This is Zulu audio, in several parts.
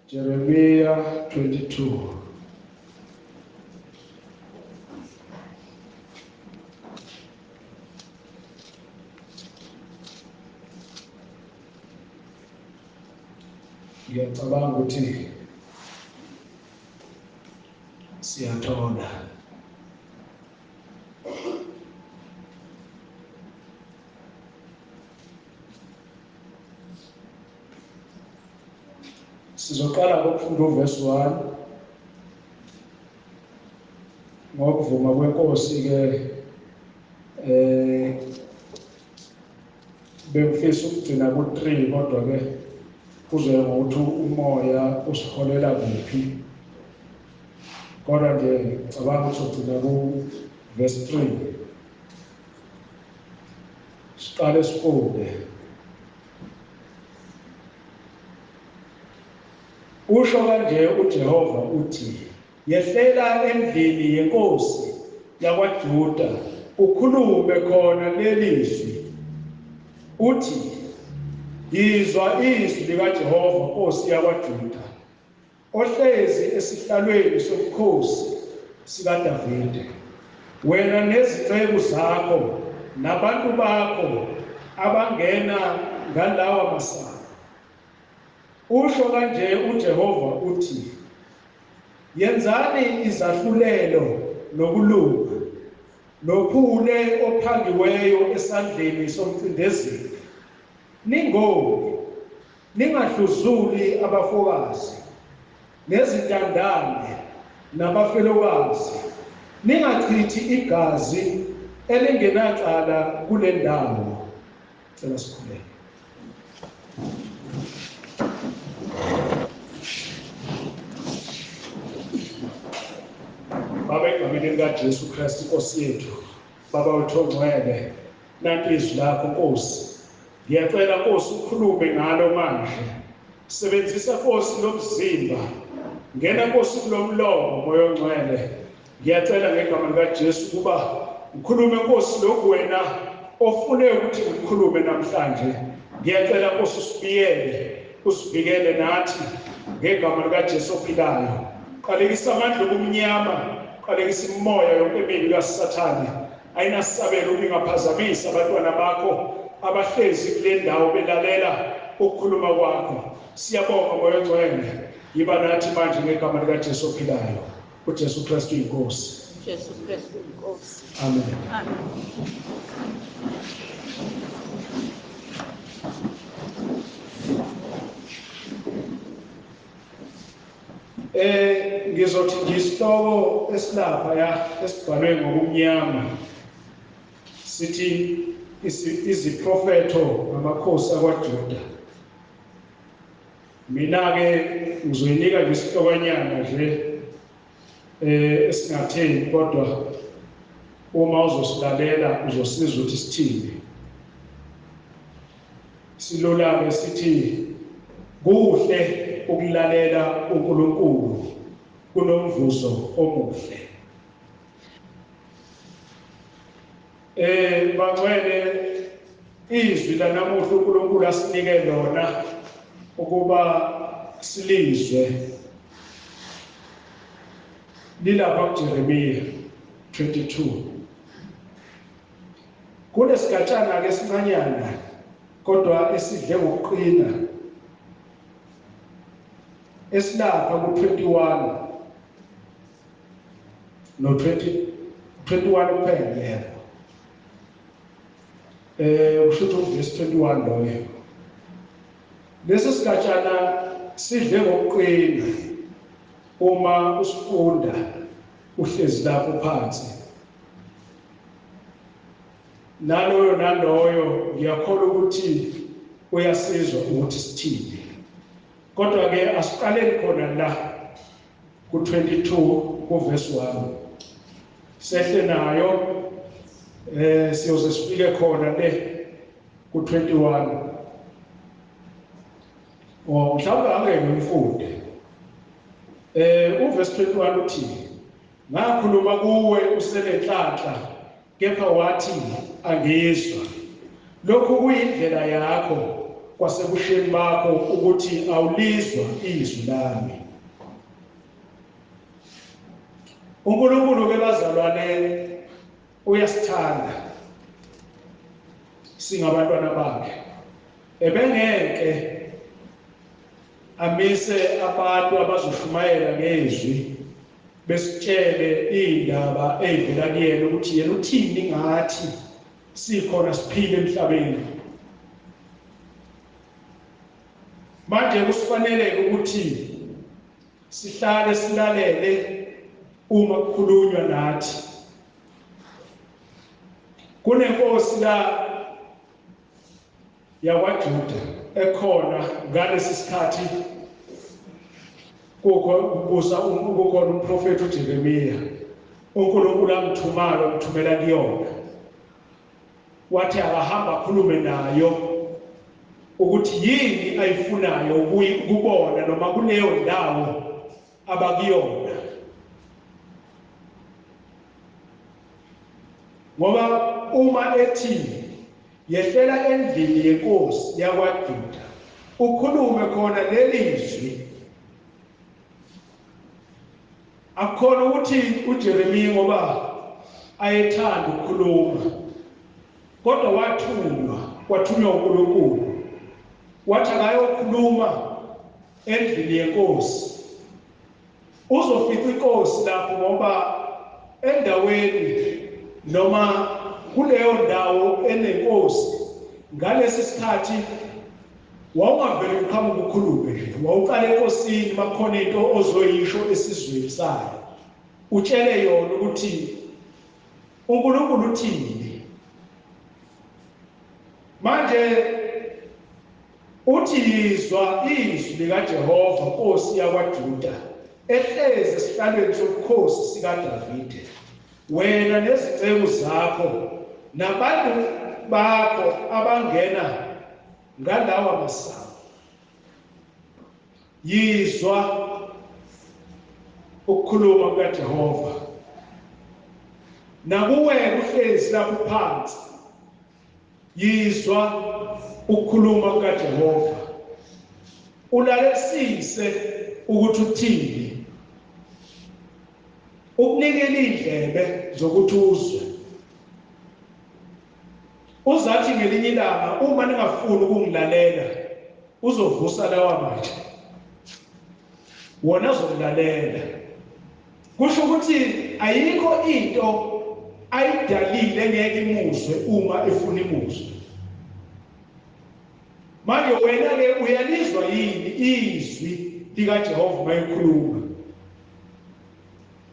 Jeremiya 22. Ngiyacabanga ukuthi siyathola. Sizoqala ngokufunda uverse 1 ngokuvuma kwenkosi ke eh bengifisa ukugcina ku-3 kodwa ke kuzoya ngokuthi umoya usiholela kuphi kodwa nje ngicabanga ukuthi sogcina ku-verse 3. Siqale sifunde. Usho kanje uJehova uthi, Yehlela endlini yenkosi yakwaJuda ukhulume khona leli zwi. Uthi, Yizwa izwi likaJehova Nkosi yakwaJuda. Ohlezi esihlalweni sobukhosi sikaDavide, wena nezinceku zakho nabantu bakho abangena ngalawa masango. Usho kanje uJehova uthi, Yenzani izahlulelo nokulunga, nophule ophangiweyo esandleni somcindezeli. Ningoni, Ningahluzuli abafokazi, nezintandane, nabafelokazi, ningachithi igazi elingenacala kule ndawo. Cela sikhuleke. Baba, egameni likaJesu Kristu Nkosi yethu, Baba wethu ongcwele, nanti izwi lakho Nkosi. Ngiyacela Nkosi ukhulume ngalo manje. Sebenzisa Nkosi lo mzimba. Ngena Nkosi kulomlomo Moya oNgcwele. Ngiyacela ngegama likaJesu ukuba ngikhulume Nkosi lokhu wena ofune ukuthi ngikhulume namhlanje. Ngiyacela Nkosi usibiyele, usivikele nathi ngegama likaJesu ophilayo. Qalekisa amandla obumnyama, qalekisa imimoya yonke emibi kaSathane. Ayinasabelo uma ingaphazamisa abantwana bakho abahlezi kule ndawo belalela ukukhuluma kwakho. Siyabonga Moya oNgcwele. Yiba nathi manje ngegama likaJesu ophilayo. UJesu Kristu inkosi. UJesu Kristu inkosi. Amen. Amen. Ngizothi ngisihloko esilapha ya esibhalwe ngokumnyama sithi iziprofetho ngamakhosi akwaJuda. Mina ke ngizoyinika nje isihlokanyana nje esingatheni kodwa uma uzosilalela uzosizwa ukuthi sithini. Silula-ke sithi kuhle ukulalela uNkulunkulu kunomvuzo omuhle. Bangcwele izwi lanamuhla uNkulunkulu asinike lona ukuba silizwe lilapha kuJeremiya 22. Kunesigatshana ke esincanyana kodwa esidle ngokuqina esilapha ku-21 no-20 21 kuphela yebo. Kusho ukuthi uvesi 21 loyo. Lesi sigatshana sidle ngokuqina uma usifunda uhlezi lapho phansi. Naloyo naloyo ngiyakholwa ukuthi uyasizwa ukuthi sithini. Kodwa ke asiqaleni khona la ku-22 kuverse 1. Sehle nayo siyoze sifike khona le ku-21. Oh mhlawumbe angeke ngifunde. Uverse 21 uthi ngakhuluma kuwe usenenhlanhla kepha wathi angizwa. Lokhu kuyindlela yakho kwasebusheni bakho ukuthi awulizwa izwi lami. uNkulunkulu ke bazalwane uyasithanda singabantwana bakhe. Ebengeke amise abantu abazoshumayela ngezwi besitshele indaba ezivela kuyena ukuthi yena uthini ngathi sikhona siphile emhlabeni. Manje kusifanele ukuthi sihlale silalele uma kukhulunywa nathi. Kunenkosi la yakwaJuda ekhona ngalesi sikhathi kukho kubusa kukhona umprofeti uJeremiya, uNkulunkulu amthumayo umthumela kuyona, wathi akahamba akhulume nayo ukuthi yini ayifunayo ukubona noma kuleyo ndawo abakuyona. Ngoba uma ethi yehlela endlini yenkosi yakwaJuda ukhulume khona lelizwi, akukhona ukuthi uJeremiya ngoba ayethanda ukukhuluma, kodwa wathunywa, kwathunywa uNkulunkulu, wathi akayokhuluma endlini yenkosi. Uzofica inkosi lapho ngoba endaweni noma kuleyo ndawo enenkosi ngalesi sikhathi wawungavele uqhamuke ukhulume nje, wawuqala enkosini makukhona into ozoyisho esizweni sayo, utshele yona ukuthi uNkulunkulu uthini. Manje uthi yizwa izwi likaJehova Nkosi yakwaJuda ehlezi esihlalweni sobukhosi sikaDavide, wena nezinceku zakho nabantu bakho abangena ngalawa masango. Yizwa ukukhuluma kukaJehova. Nakuwe kuhlezi lapho phansi, yizwa ukukhuluma kukaJehova, ulalelisise ukuthi uthini, ukunikela indlebe zokuthi uzwe. Uzathi ngelinye ilanga uma ningafuni ukungilalela, uzovusa lawa matshe, wona azokulalela. Kusho ukuthi ayikho into ayidalile ngeke imuzwe uma efuna imuzwe. Manje wena ke uyalizwa yini izwi likaJehova mayekhuluma?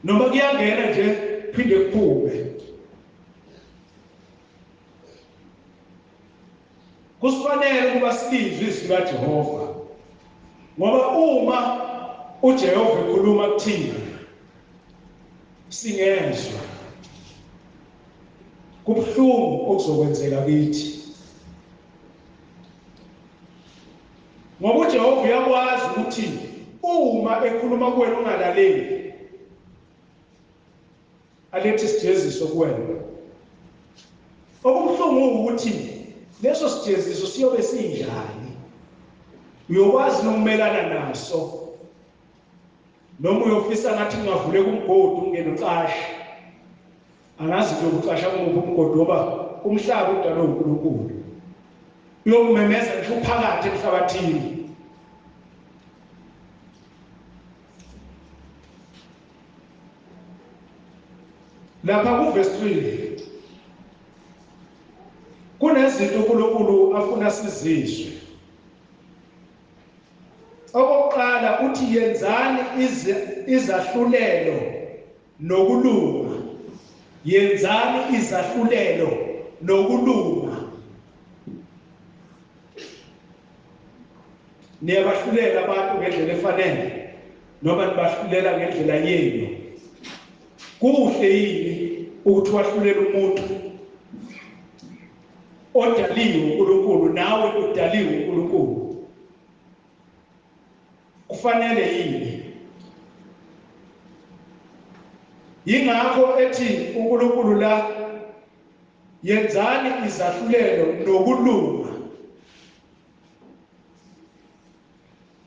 Noma kuyangena nje phinde kuphume? Kusifanele ukuba silizwe izwi likaJehova, ngoba uma uJehova ekhuluma kuthina singezwa, kubuhlungu okuzokwenzeka kithi. Ngoba uJehova uyakwazi ukuthi uma ekhuluma kuwena ungalaleli, alethe isijeziso kuwena. Okubuhlungu ukuthi leso sijeziso siyobe sinjani, uyokwazi nokumelana naso, noma uyofisa ngathi kungavuleka umgodi ungene ucashe. Angazi nje ucasha kumuphi umgodi, ngoba umhlaba udalwe uNkulunkulu. Uyokumemeza ngisho uphakathi emhlabathini. Lapha kuverse 3 kunezinto uNkulunkulu afuna sizizwe. Okokuqala uthi yenzani izahlulelo nokulunga. Yenzani izahlulelo nokulunga. Niyabahlulela abantu ngendlela efanele noma nibahlulela ngendlela yenu? Kuhle yini ukuthi wahlulele umuntu odaliwe uNkulunkulu, nawe udaliwe uNkulunkulu? Kufanele yini? Yingakho ethi uNkulunkulu la, yenzani izahlulelo nokulunga.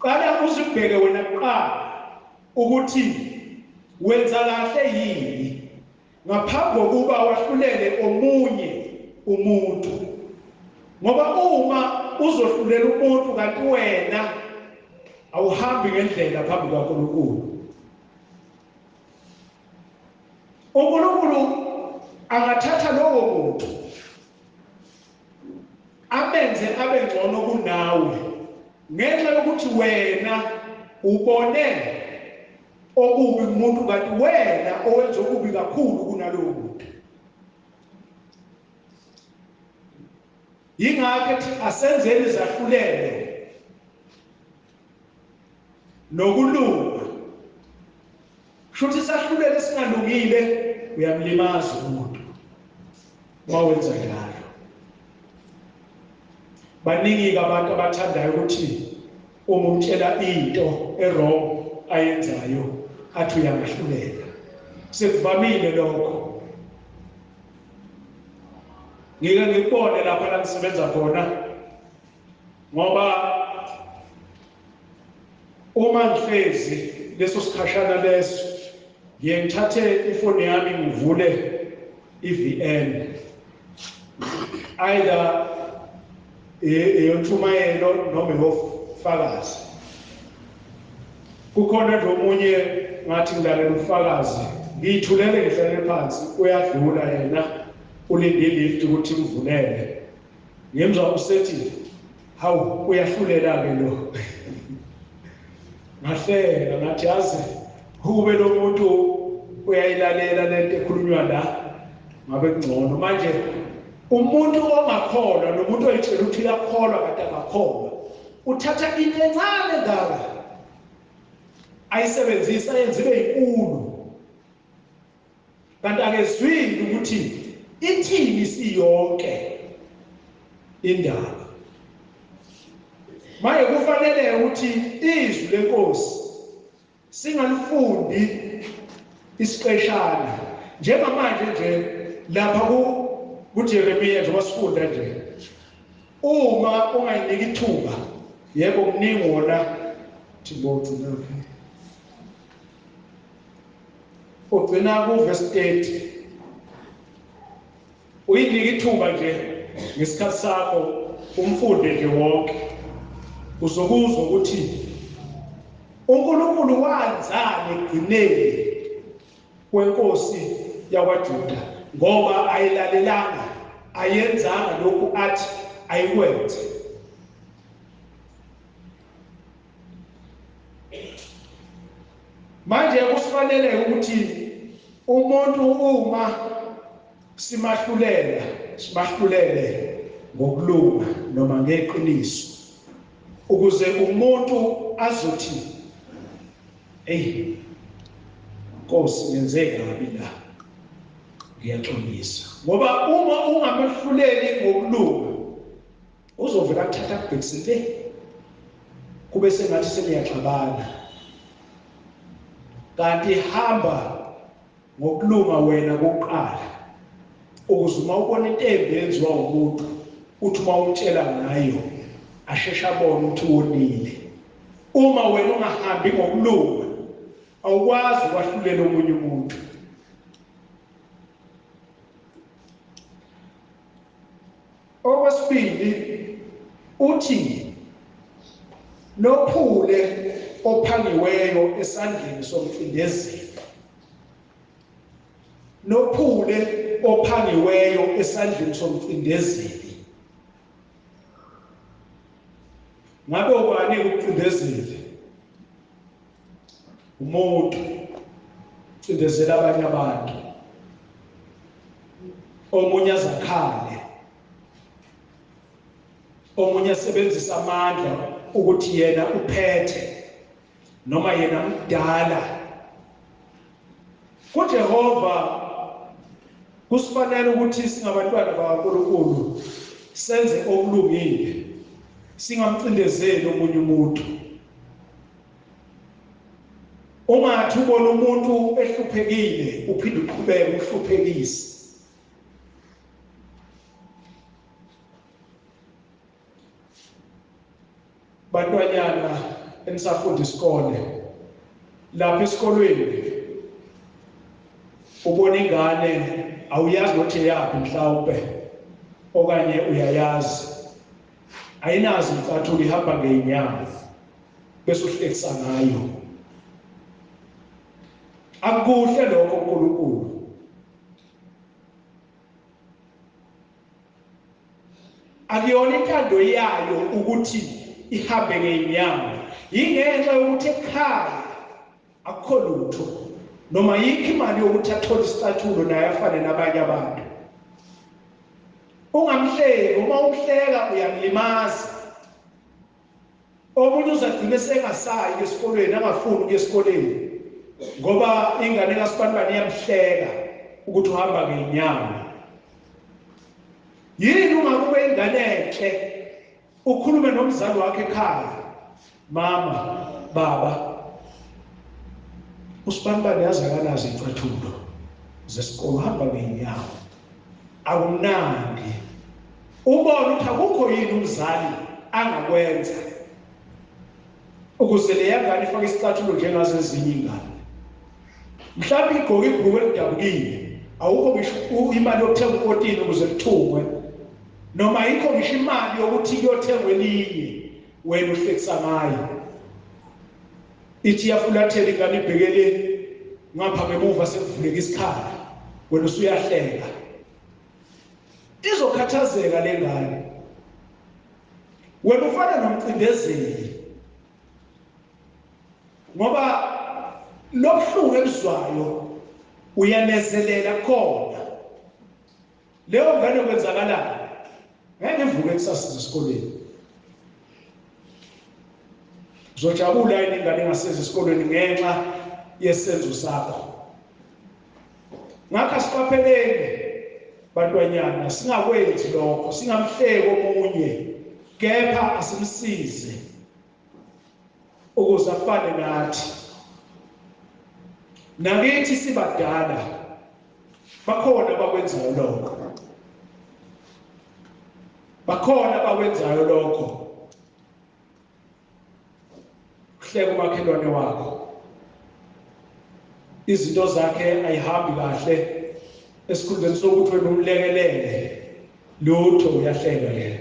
Qala uzibheke wena kuqala ukuthi wenza kahle yini ngaphambi kokuba wahlulele omunye umuntu, ngoba uma uzohlulela umuntu kanti wena awuhambi ngendlela phambi kaNkulunkulu. UNkulunkulu angathatha lowo muntu amenze abe ngcono kunawe ngenxa yokuthi wena ubone okubi kumuntu kanti wena owenza okubi kakhulu kunalowo muntu. Yingakho ethi asenzeni izahlulelo nokulunga. Shuthi isahlulelo esingalungile uyamlimaza umuntu uma wenza njalo. Baningi-ke abantu abathandayo ukuthi uma umtshela into e-wrong ayenzayo athi uyangahlulela. Sekuvamile lokho. Ngike ngikubone lapha la ngisebenza khona, ngoba uma ngihlezi leso sikhashana leso ngiye ngithathe ifoni yami ngivule i-VN, either eyontshumayelo noma eyofakazi. Kukhona nje omunye ngathi ngilalela ufakazi, ngiyithulele ngihlalele phansi, uyadlula yena ulinde ilift ukuthi imvulele. Ngimzwa usethi hawu uyahlulela-ke lo. Ngahleka ngathi yazi ukube lo muntu uyayilalela lento ekhulunywa la ngabe kungcono. Manje umuntu ongakholwa nomuntu oyitshela ukuthi uyakholwa kanti akakholwa uthatha into encane ngaka ayisebenzisa ayenze ibe yinkulu, kanti akezwile ukuthi ithini siyonke indaba. Manje kufanele ukuthi izwi lenkosi singalifundi isiqeshana njengamanje nje lapha kuJeremiya njengoba sifunda nje, uma ungayinika ithuba, yebo kuningi wona thibogcina ugcina ku-verse 30, uyinika ithuba nje ngesikhathi sakho umfunde nje wonke, uzokuzwa ukuthi uNkulunkulu wenzani ekugcineni kwenkosi yakwaJuda, ngoba ayilalelanga, ayenzanga lokhu athi ayikwenze. Manje kusifanele ukuthi umuntu uma simahlulela, simahlulele ngokulunga noma ngeqiniso, ukuze umuntu azothi hey Nkosi ngenze kabi la, ngiyaxolisa. Ngoba uma ungamehluleli ngokulunga uzovela akuthatha akubhekise le, kube sengathi seniyaxabana, kanti hamba ngokulunga wena kokuqala, ukuze uma ubona into embi eyenziwa umuntu uthi uma umtshela ngayo asheshe abone ukuthi wonile. Uma wena ungahambi ngokulunga awukwazi ukwahlulela omunye umuntu. Okwesibili uthi nophule ophangiweyo esandleni somcindezeli, nophule ophangiweyo esandleni somcindezeli. Ngabe ubani umcindezeli? Umuntu ucindezela abanye abantu, omunye azakhale, omunye asebenzisa amandla ukuthi yena uphethe noma yena mdala. KuJehova kusifanele ukuthi singabantwana bakaNkulunkulu senze okulungile, singamcindezeli omunye umuntu. Ungathi ubona umuntu ehluphekile uphinde uqhubeke umhluphekise. Bantwanyana enisafunda isikole, lapha esikolweni ubona ingane awuyazi nokuthi eyaphi mhlawumbe, okanye uyayazi, ayinazi imicathulo, ihamba ngey'nyawo, bese uhlekisa ngayo. Akukuhle lokho uNkulunkulu. Akuyona intando yayo ukuthi ihambe ngey'nyawo, yingenxa yokuthi ekhaya akukho lutho noma yikho imali yokuthi athole isicathulo naye afane nabanye abantu. Ungamhleki, uma umhleka uyamlimaza. Omunye uzagcina esengasayi esikolweni, angafuni ukuya esikoleni ngoba ingane kaSibanibani iyamhleka ukuthi uhamba ngey'nyawo. Yini ungakube ingane enhle ukhulume nomzali wakhe ekhaya, mama, baba, uSibanibani yazi akanazo iy'cathulo zesikole, uhamba ngey'nyawo, akumnandi. Ubone ukuthi akukho yini umzali angakwenza ukuze leya ngane ifake isicathulo njengazo ezinye iy'ngane. Mhlawumbe igqoke ibhruku elidabukile, awukho ngisho imali yokuthenga ukotini ukuze kuthungwe, noma ayikho ngisho imali yokuthi kuyothengwa elinye, wena uhlekisa ngayo. Ithi iyafulathela ingane ibhekele ngapha ngemuva sekuvuleka isikhala, wena usuyahleka. Izokhathazeka le ngane. Wena ufana nomcindezeli, ngoba lobuhlungu ebuzwayo uyanezelela khona. Leyo ngane kwenzakalani? Ngeke ivuke kusasa esikoleni. Uzojabula yini ingane engasezi esikolweni ngenxa yesenzo sakho? Ngakho asiqapheleni bantwanyana, singakwenzi lokho, singamhleki omunye, kepha asimsize ukuze afane nathi. Nakithi sibadala bakhona abakwenzayo lokho, bakhona abakwenzayo lokho. Uhleka umakhelwane wakho, izinto zakhe ayihambi kahle, esikhundleni sokuthi wena umlekelele, lutho, uyahleka yena.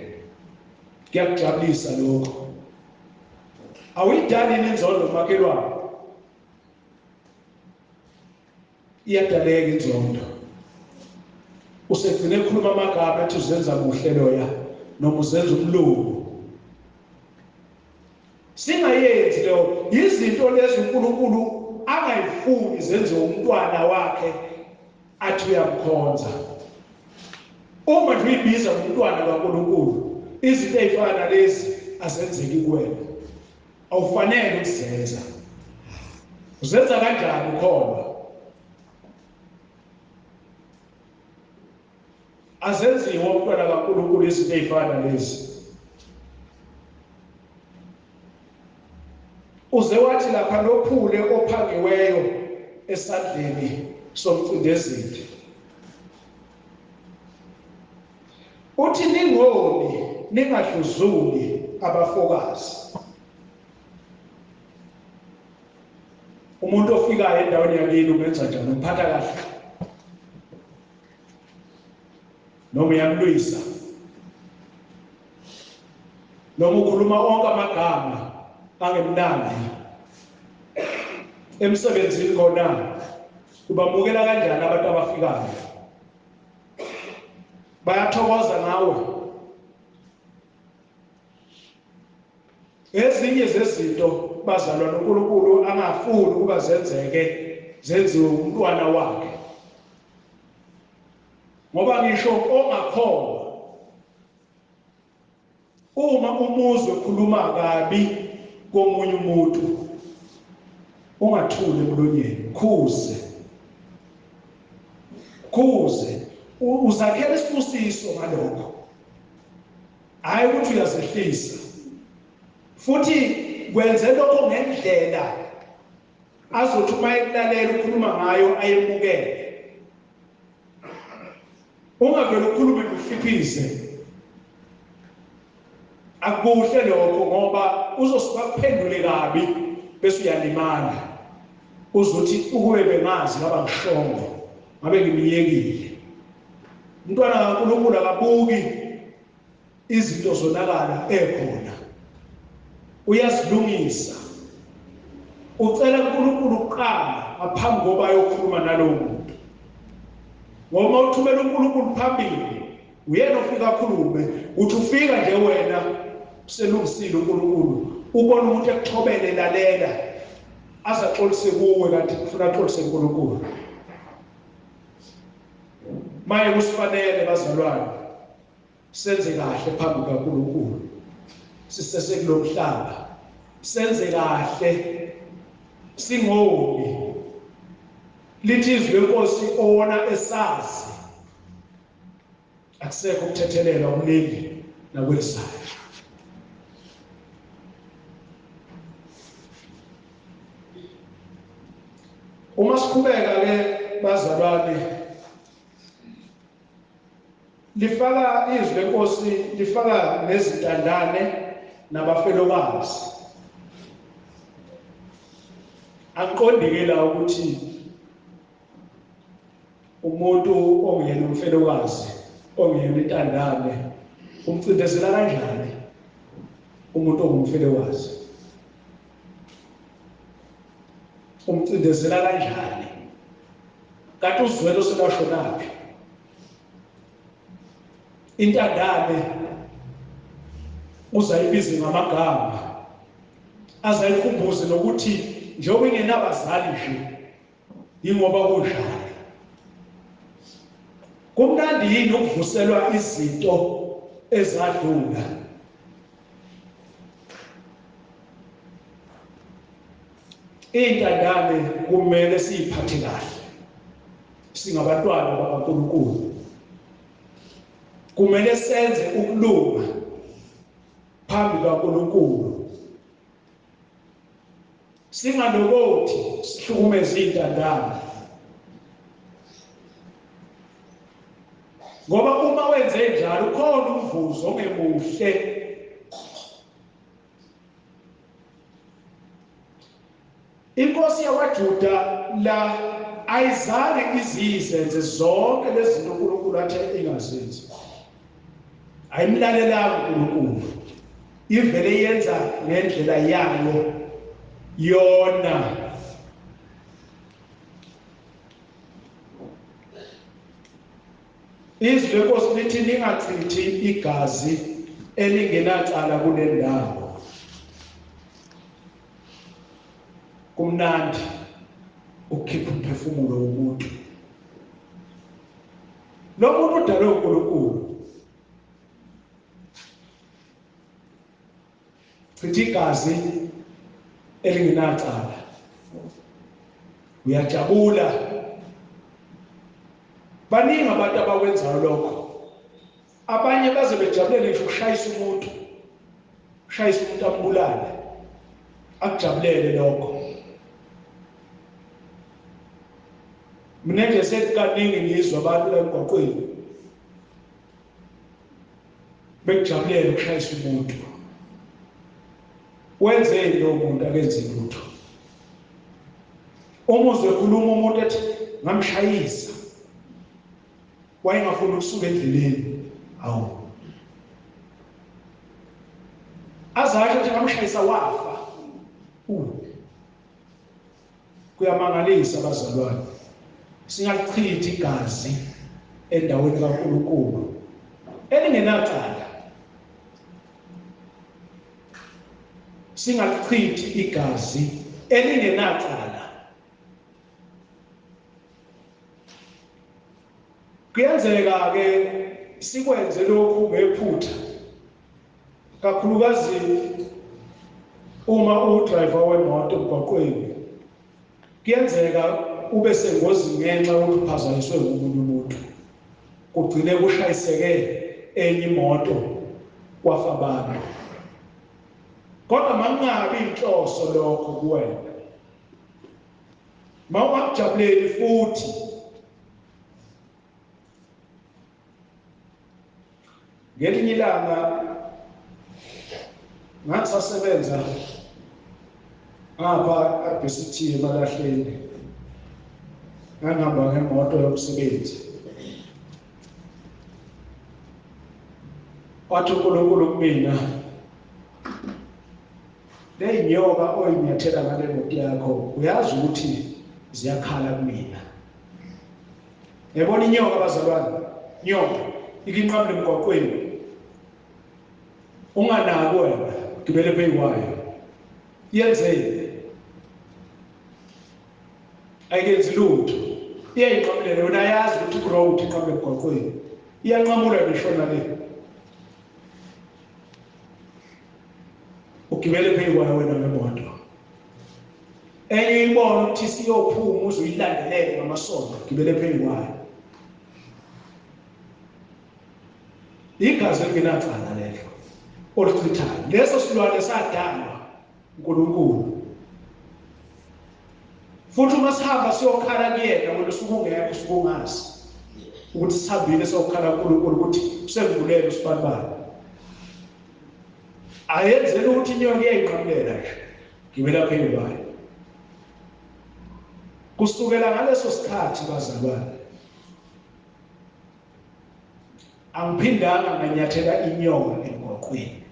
Kuyakujabulisa lokho. Awuyidali inzondo umakhelwane? Iyadaleka inzondo. Usegcine ekhuluma amagama ethi uzenza muhle loya, noma uzenza umlungu. Singayenzi leyo, izinto lezi uNkulunkulu angayifuni zenziwe umntwana wakhe athi uyamkhonza. Uma nje uyibiza ngomntwana kaNkulunkulu, izinto ezifana nalezi azenzeki kuwena, awufanele ukuzenza. Uzenza kanjani ukhona? Azenziwe umntwana kaNkulunkulu izinto ezifana nalezi. Uze wathi lapha nophule ophangiweyo esandleni somcindezeli. Uthi ningoni, ningadluzuli abafokazi. Umuntu ofikayo endaweni yakini umenza njani? Umphatha kahle noma uyamlwisa, noma ukhuluma onke amagama angemnandi? Emsebenzini khona ubamukela kanjani abantu abafikayo? Bayathokoza ngawe? Ezinye zezinto bazalwa noNkulunkulu angafuni ukuba zenzeke zenziwe umntwana wakhe, ngoba ngisho ongakholwa uma umuzwe ekhuluma kabi komunye umuntu, ungathuli emlonyeni, khuze, khuze, uzakhela isibusiso ngalokho, hayi ukuthi uyazehlisa. Futhi kwenze lokho ngendlela azothi uma ekulalela ukhuluma ngayo ayemukele. Ungavele ukhulume uhliphize. Akukuhle lokho ngoba uzosuka kuphendule kabi bese uyalimala. Uzothi ukube bengazi ngaba ngishongo ngabe ngimiyekile. Umntwana kaNkulunkulu akabuki izinto zonakala ekhona, uyazilungisa. Ucela uNkulunkulu kuqala ngaphambi koba ayokhuluma nalowo muntu, ngoba uthumela uNkulunkulu phambili, uyena ofika akhulume. Uthi ufika nje wena uselungisile uNkulunkulu, ubona umuntu ekuthobele, lalela, azaxolise kuwe, kanti ufuna axolise uNkulunkulu. Maye kusifanele bazalwane senze kahle phambi kukaNkulunkulu, sisese kulomhlaba, senze kahle, singoni. Lithi izwi lenkosi, owona esazi akusekho ukuthethelelwa kuleli nakwelizayo. Uma siqhubeka ke bazalwane, lifaka izwi lenkosi, lifaka nezintandane nabafelokazi. Angiqondi-ke la ukuthi umuntu ongeyena umfelokazi, ongeyena intandane, umcindezela kanjani umuntu ongumfelokazi? Umcindezela kanjani? Kanti uzwelo selwashonaphi? Intandane uzayibize ngamagama, azayikhumbuze nokuthi njengoba ingenabazali nje yingoba kunjalo. Kumnandi yini ukuvuselwa izinto ezadlula? Intandane kumele siyiphathe kahle, singabantwana bakaNkulunkulu. Kumele senze ukulunga phambi kaNkulunkulu, singalokothi sihlukumeze intandane, ngoba uma wenze njalo ukhona umvuzo ongemuhle. Inkosi yakwaJuda la ayizange izizenze zonke lezi zinto uNkulunkulu athe ingazenzi. Ayimlalelanga uNkulunkulu, ivele yenza ngendlela yayo yona. Izwi lenkosi lithi ningachithi igazi elingenacala kule ndawo. Kumnandi ukukhipha umphefumulo womuntu. Lo muntu udalwe uNkulunkulu. Chitha igazi elingenacala. Uyajabula. Baningi abantu abakwenzayo lokho. Abanye baze bejabulele ngisho ukushayisa umuntu. Ushayisa umuntu ambulale. Akujabulele lokho. Mina nje sekukaningi ngizwa abantu la emgwaqweni bekujabulela ukushayisa umuntu. Wenzeni lo muntu? Akenzi lutho. Uma uzokhuluma umuntu ethi ngamshayisa, wayengafuni ukusuka endleleni. Hawu, azasho ukuthi ngamshayisa wafa. Kuyamangalisa bazalwane, singalichithi igazi endaweni kaNkulunkulu elingenacala. Singalichithi igazi elingenacala. Kuyenzeka ke sikwenze lokhu ngephutha, kakhulukazi uma udriver wemoto emgwaqweni. Kuyenzeka ube sengozini ngenxa yokuthi uphazanyiswe ngomunye umuntu, kugcine kushayiseke enye imoto kwafa abantu. Kodwa makungabi inhloso lokho kuwena, mawungakujabuleli futhi. Ngelinye ilanga Ngangisasebenza ngapha e-BCT emalahleni, ngangihamba ngemoto yomsebenzi. Wathi uNkulunkulu kumina, le nyoka oyinyathela ngale moto yakho uyazi ukuthi ziyakhala kumina. Yabona inyoka bazalwane, nyoka ikinqamule emgwaqweni, unganaki wena, gibele phezu kwayo. Yenzeni? Ayikenzi lutho, iyayinqamulela yona, ayazi ukuthi ku-wrong ukuthi inqamule emgwaqweni, iyanqamula nishona le, ugibele phezu kwayo wena ngemoto. Enye ibona ukuthi siyophuma uze uyilandelele ngamasondo, gibele phezu kwayo. Igazi elingenacala lelo olichithayo, leso silwane sadalwa uNkulunkulu. Futhi uma sihamba siyokhala kuyena, wena usuke ungekho, usuke ungazi ukuthi sihambile siyokhala kuNkulunkulu ukuthi usengibulele usibanibani. Ayenzeli ukuthi inyoka iyayinqamulela nje, gibela phezu kwayo. Kusukela ngaleso sikhathi bazalwane, angiphindanga nganyathela inyoka emgwaqweni.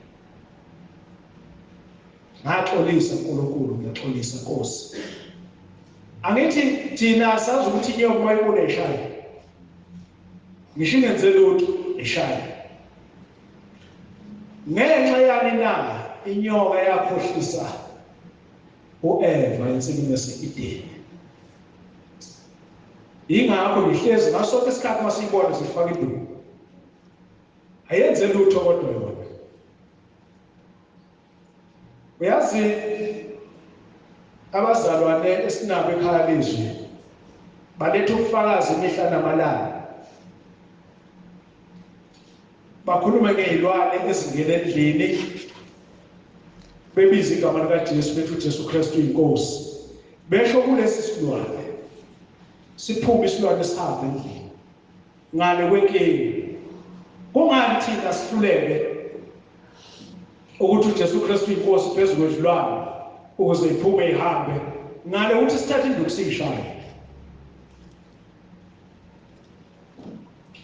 Ngaxolisa uNkulunkulu, ngiyaxolisa Nkosi. Angithi thina sazi ukuthi inyoka uma ibona ishaya, ngisho ingenze lutho ishaya. Ngenxa yani na inyoka yakhohlisa uEva ensimini yase-Edeni? Ingakho ngihlezi ngaso sonke isikhathi masiyibona sifaka iduku, ayenze lutho kodwa yona. Uyazi abazalwane esinabo ekhaya lezwi baletha ubufakazi imihla namalanga, bakhulume ngezilwane ezingena endlini, bebiza igama likaJesu, bethi uJesu Kristu inkosi, besho kulesi silwane siphume isilwane sihambe endlini ngale kwenkinga. Kungani thina sihluleke ukuthi uJesu Kristu inkosi phezu kwezilwane ukuze iphume ihambe ngale ukuthi sithathe induku siyishaye?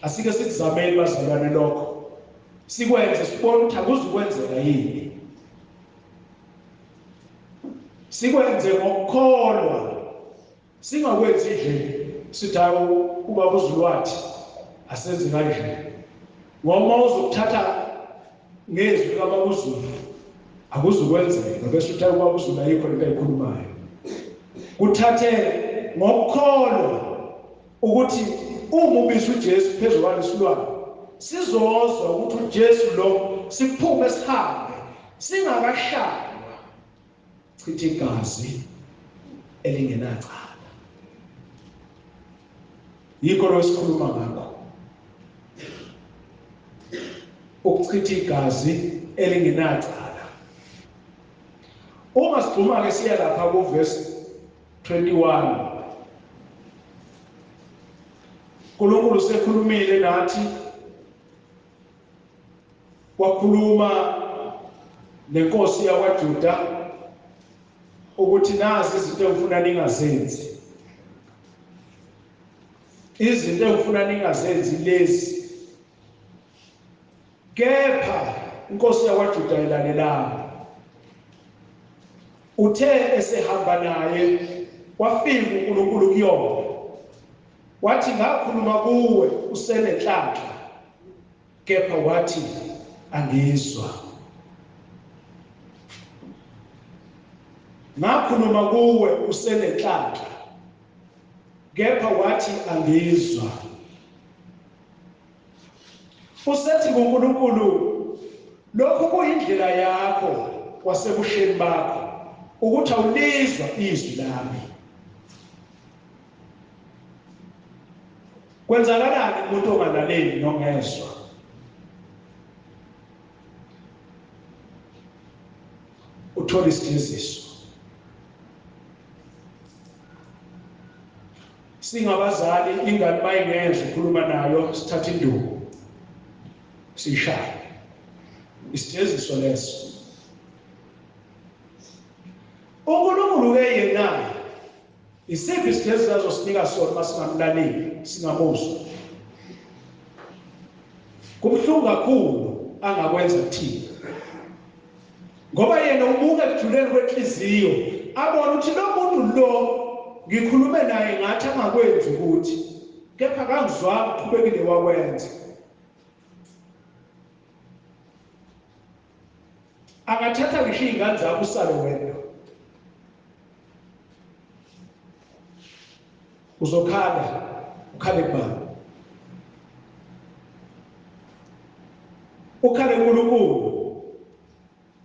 Asike sikuzameni bazalwane lokho, sikwenze sibone ukuthi akuzukwenzeka yini. Sikwenze ngokukholwa, singakwenzi nje sithi hayi ubaba uZulu wathi asenze kanje, ngoba uzokuthatha ngezwi likababa uZulu akuzukwenzeka, bese uthi ubaba uZulu ayikho lento ayikhulumayo. Kuthathe ngokukholwa ukuthi uma ubiza uJesu phezu kwalesilwane, sizozwa ukuthi uJesu lo, siphume sihambe singakashaywa. Chitha igazi elingenacala. Yikho lo sikhuluma ngakho, ukuchitha igazi elingenacala. Uma sigxuma ke siya lapha ku verse 21, uNkulunkulu sekhulumile nathi, wakhuluma nenkosi yakwaJuda ukuthi nazi izinto engifuna ningazenzi, izinto engifuna ningazenzi lezi. Kepha inkosi yakwaJuda ilalelanga. Uthe esehamba naye wafika uNkulunkulu kuyona, wathi ngakhuluma kuwe usenenhlanhla, kepha wathi angizwa. Ngakhuluma kuwe usenenhlanhla, kepha wathi angizwa. Usethi kuNkulunkulu, lokhu kuyindlela yakho wasebusheni bakho, ukuthi awulizwa izwi lami. Kwenzakalani umuntu ongalaleli nongezwa? Uthola isijeziso. Singabazali, ingane bayingezwa ukhuluma nayo, sithatha induku siyishaye. Isijeziso leso. uNkulunkulu ke yena isiphi isijeziso azosinika sona masingamlaleli, singamuzwa? Kubuhlungu kakhulu angakwenza kuthina, ngoba yena ubuka ekujuleni kwenhliziyo, abone ukuthi lo muntu lo ngikhulume naye ngathi angakwenzi ukuthi, kepha kangizwanga, uqhubekile wakwenza. Angathatha ngisho iy'ngane zakho usale wedwa, uzokhala, ukhale kubani? Ukhale kuNkulunkulu.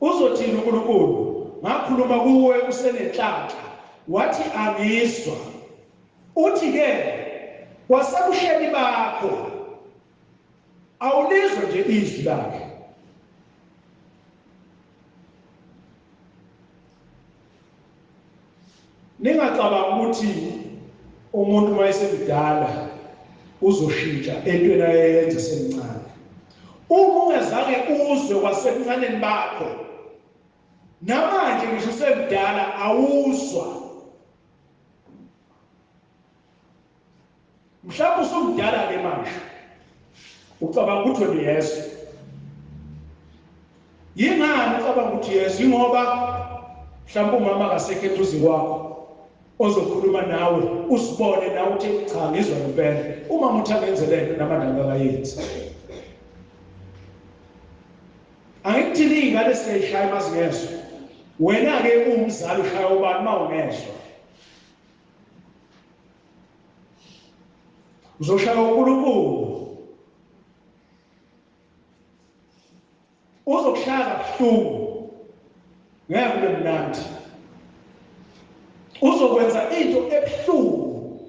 Uzothini uNkulunkulu? Ngakhuluma kuwe usenenhlanhla, wathi angizwa. Uthi ke kwasebusheni bakho awulizwe nje izwi lakhe. Ningacabanga ukuthi umuntu uma esemdala uzoshintsha entweni ayeyenza esemncane. Uma ungazange uzwe kwasekuncaneni bakho, namanje ngisho usemdala awuzwa. Mhlawumbe usumdala ke manje, ucabanga ukuthi wena uyezwa. Yingani ucabanga ukuthi uyezwa? Ingoba mhlawumbe umama akasekho eduze kwakho ozokhuluma nawe, usibone nawe uthi cha ngizwa ngempela. Umama uthi angenze lento namanje akakayenzi. Angikuthini iy'ngane siyayishaya uma zingezwa. Wena-ke uwumzali ushaya ubani uma ungezwa? Uzoshaya uNkulunkulu. Uzokushaya kabuhlungu, ngeke kube mnandi. Uzokwenza into ebuhlungu,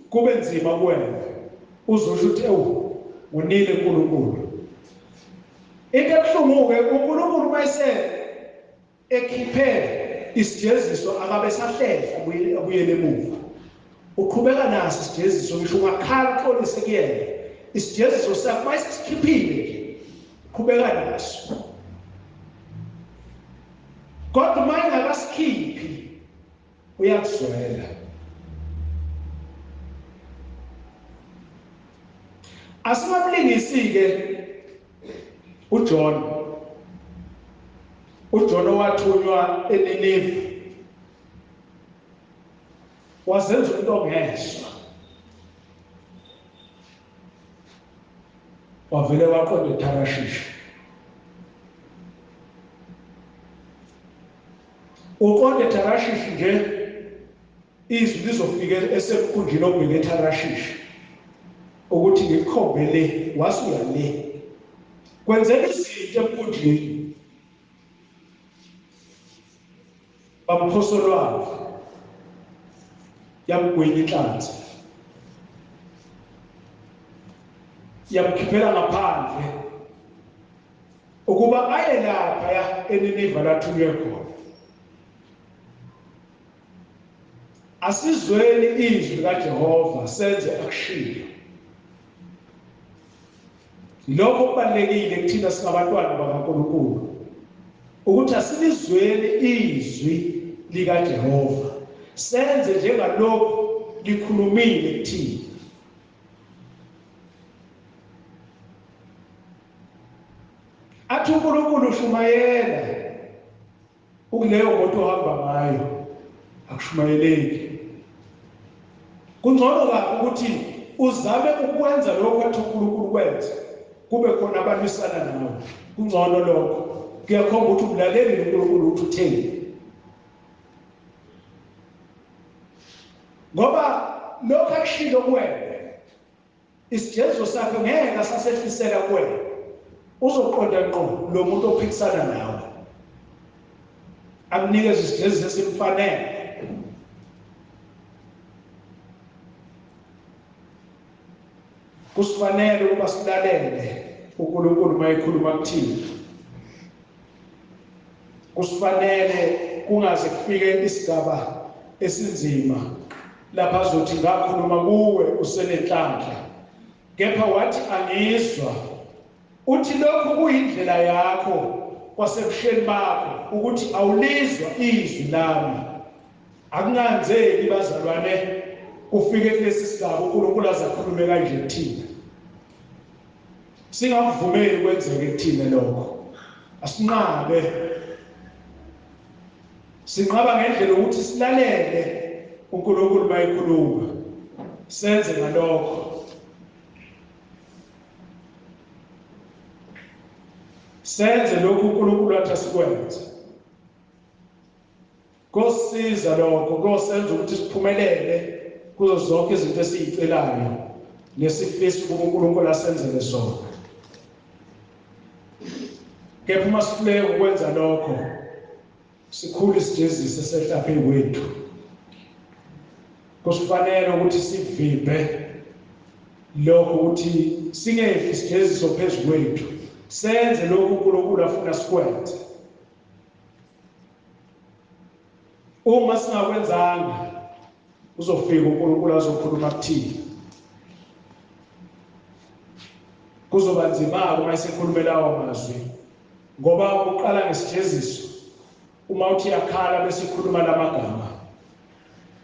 kube nzima kuwena. Uzosho ukuthi ewu ngonile uNkulunkulu. Into ebuhlungu-ke, uNkulunkulu uma ese ekhiphe isijeziso akabe sahlehla abuyele emuva, uqhubeka naso isijeziso. Ngisho ungakhala uxolise kuyena, isijeziso sakho uma esesikhiphile nje qhubeka naso. Kodwa uma engakasikhiphi uyakuzwela. Asingamlingisi-ke uJohn. uJohn owathunywa eNinive wazenza umuntu ongezwa, wavele waqonda eTharashishi. Uqonde eTharashishi nje, izwi lizofika esemkhunjini obheke eTharashishi ukuthi ngikhombe le, wasuya le. Kwenzeka izinto emkhunjini, bamphosa olwandle, yamgwinya inhlanzi, yamkhiphela ngaphandle ukuba aye lapha eNiniva lathunywe khona. Asizweni izwi likaJehova, senze akushilo. Lokho kubalulekile kuthina singabantwana bakaNkulunkulu, ukuthi asilizweni izwi likaJehova, senze njengalokhu likhulumile kuthina. Athi uNkulunkulu ushumayela ukuleyo moto ohamba ngayo, akushumayeleki. Kungcono kabi ukuthi uzame ukwenza lokho athi uNkulunkulu kwenze, kube khona abalwisana nawe. Kungcono lokho, kuyakhomba ukuthi umlaleli uNkulunkulu ukuthi utheni. Ngoba lokho akushilo kuwena, isijeziso sakhe ngeke asasehlisela kuwena. Uzoqonda ngqo lo muntu ophikisana nawe, akunikeze isijeziso esimfanele. Kusifanele ukuba silalele uNkulunkulu uma ekhuluma kuthina. Kusifanele kungaze kufike isigaba esinzima lapha azothi ngakhuluma kuwe usenenhlanhla, kepha wathi angizwa. Uthi lokhu kuyindlela yakho, kwasebusheni bakho ukuthi awulizwa izwi lami. Akunganzeki bazalwane kufike kulesi sigaba uNkulunkulu azakhulume kanje kuthina. Singakuvumeli kwenzeke kuthina lokho. Asinqabe. Sinqaba ngendlela ukuthi silalele uNkulunkulu mayekhuluma. Senze ngalokho. Senze lokhu uNkulunkulu athi asikwenze. Kosiza lokho, kosenza ukuthi siphumelele kuzo zonke izinto esizicelayo nesifisa ukuba uNkulunkulu asenzele zona. Kepha uma sihluleka ukwenza lokho, sikhulu isijeziso esehla phezu kwethu. Kusifanele ukuthi sivimbe lokho ukuthi singehli isijeziso phezu kwethu, senze lokhu uNkulunkulu afuna sikwenze. Uma singakwenzanga, uzofika uNkulunkulu azokhuluma kuthina. Kuzoba nzima uma esekhulume lawo mazwi, ngoba uqala ngesijeziso. Uma uthi yakhala bese ikhuluma lamagama,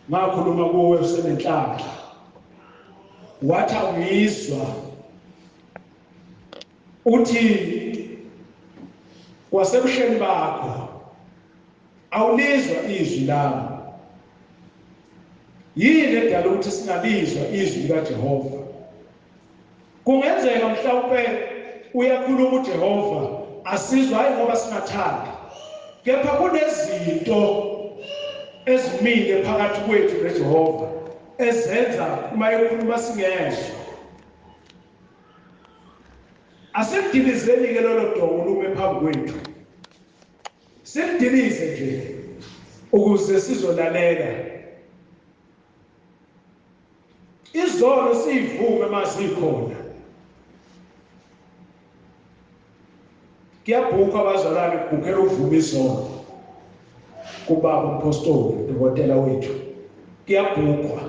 ngakhuluma kuwe usenenhlanhla, wathi awuyizwa, uthi kwasebusheni bakho awulizwa izwi lami. Yini edala ukuthi singalizwa izwi likaJehova? Kungenzeka mhlawumbe uyakhuluma uJehova asizwa, hayi ngoba singathandi, kepha kunezinto ezimile phakathi kwethu noJehova ezenza uma ekhuluma singezwa. Asimdilizeni ke lolo dongo lume phambi kwethu, simdilize nje ukuze sizolalela. Izono siyivume mazikhona. Kuyabhukwa abazalwane, kubhukhela ukuvuma izono kubaba umpostoli dokotela wethu, kuyabhukwa.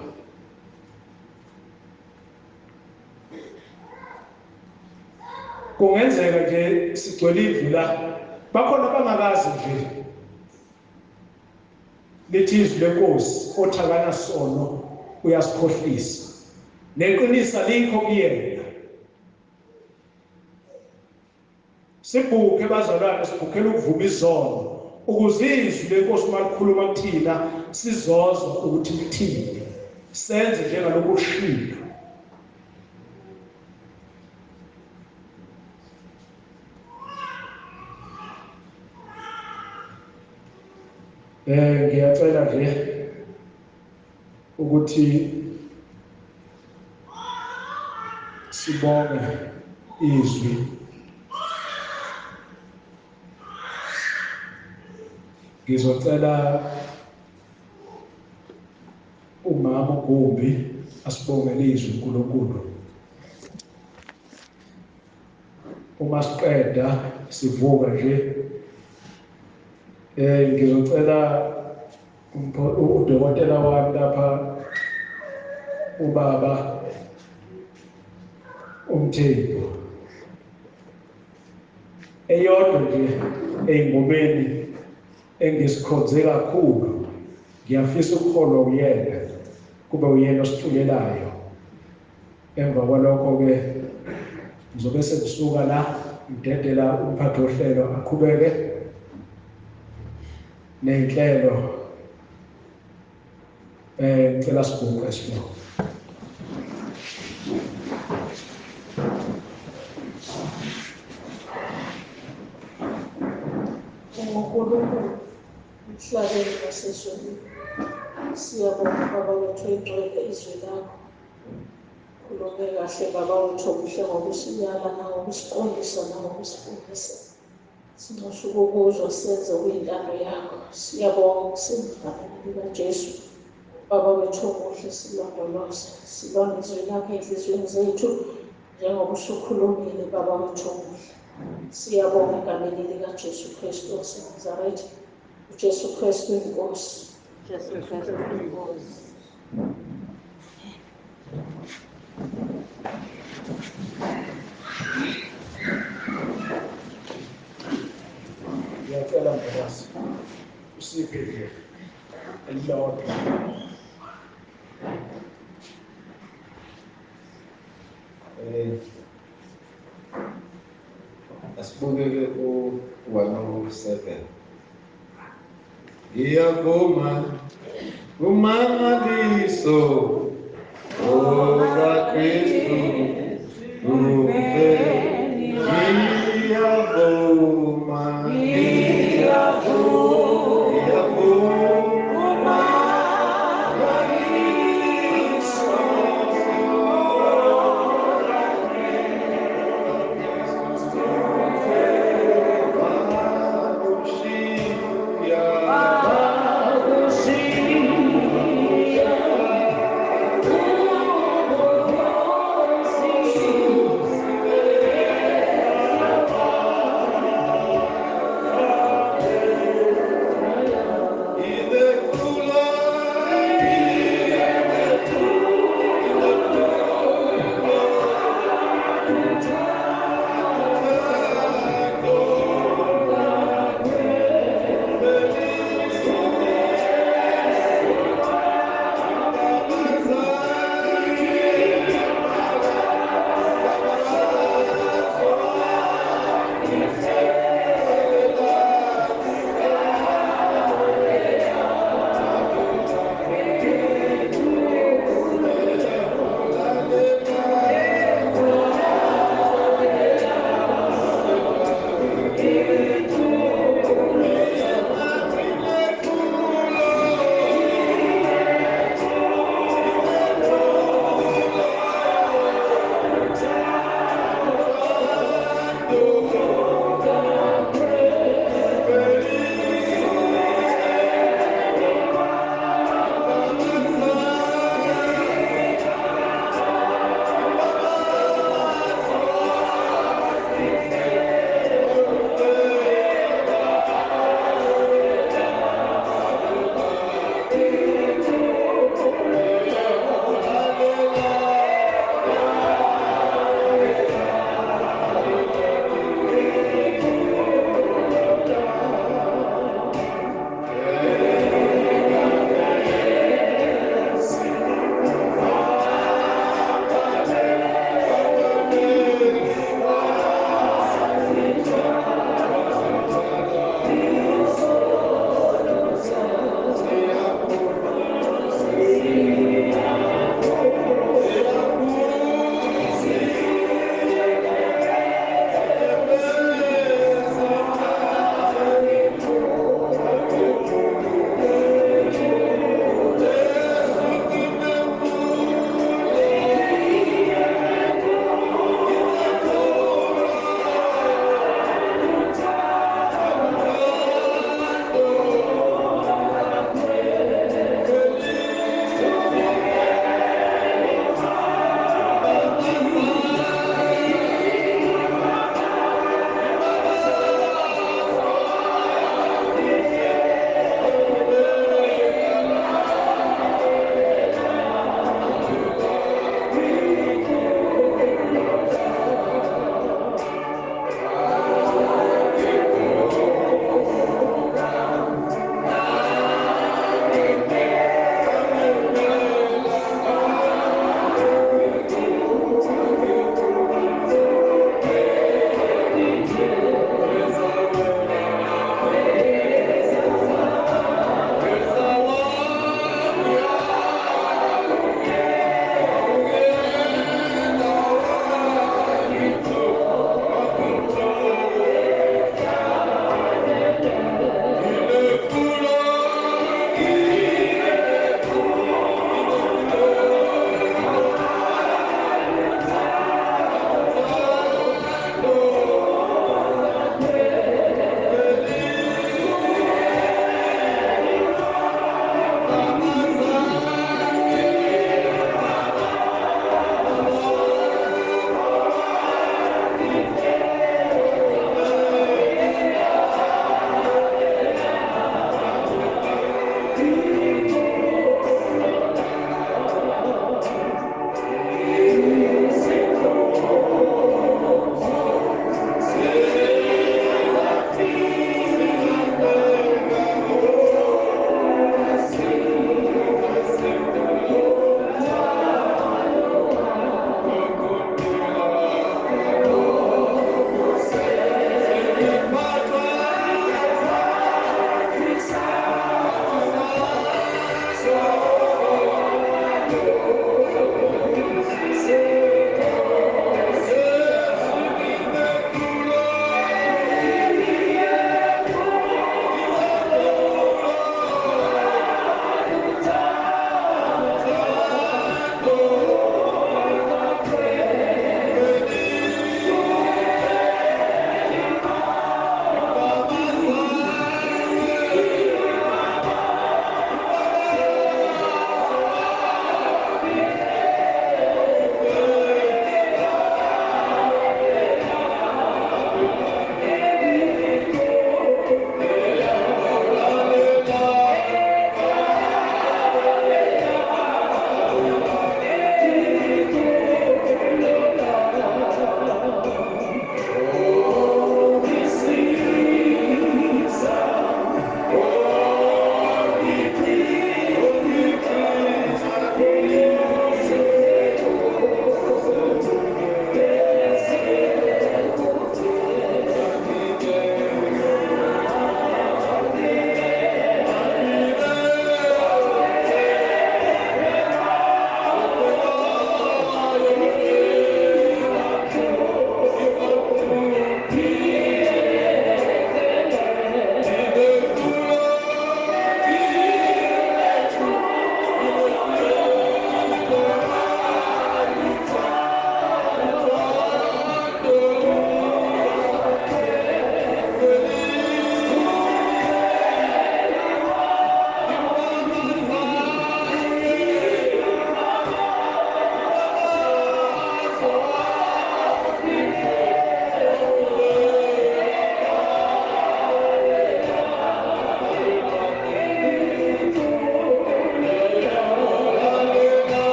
Kungenzeka nje sigcwele indlu la, bakhona abangakazi nje lithi izwi lenkosi, othakana sono uyasikhohlisa, neqinisa likho kuyena. Sibhukhe bazalwane, sibhukhela ukuvuma izono ukuze izwi lenkosi malikhuluma kuthina sizozwa ukuthi lithini, senze njengalokhu kushilo. Ngiyacela nje ukuthi sibonge izwi. Ngizocela umama uGumbi asibongele izwi uNkulunkulu. Uma siqeda sivuka nje, ngizocela udokotela wami lapha, ubaba uMthembu, eyodwa nje ey'ngomeni engisikhonze kakhulu, ngiyafisa ukukholwa uyena, kube uyena osiculelayo. Emva kwalokho-ke ngizobe sekusuka la ngidedela umphathi wohlelo aqhubeke ney'nhlelo. Ngicela siguqe sibonge. uNkulunkulu emhlabeni nasezulwini, siyabonga Baba wethu oyingcwele izwi lakho. Khulume kahle Baba wethu omuhle ngokusiyala nangokusiqondisa nangokusifundisa. Sinxusa ukukuzwa senze okuyintando yakho. Siyabonga kusemgameni likaJesu. Baba wethu omuhle, silondoloze, silonde izwi lakho ey'nhliziyweni zethu njengoba usukhulumile Baba wethu omuhle. Siyabonga egameni likaJesu Kristu waseNazaretha. uJesu Kristu inkosi. Jesu Kristu inkosi. Ngiyathandaza. Usiphe nje elilodwa. Asibukeke ku-107. Ngiyavuma umangaliso okaKristu ufe. Ngiyavuma, ngiyavuma umangaliso wakushiya, wakushiya.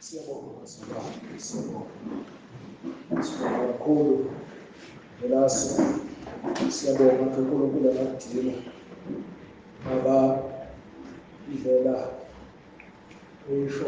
Siyabonga bazalwane, siyabonga. Sibonga kakhulu. Velase, siyabonga kuNkulunkulu angakugcina. Baba, indlela oyisho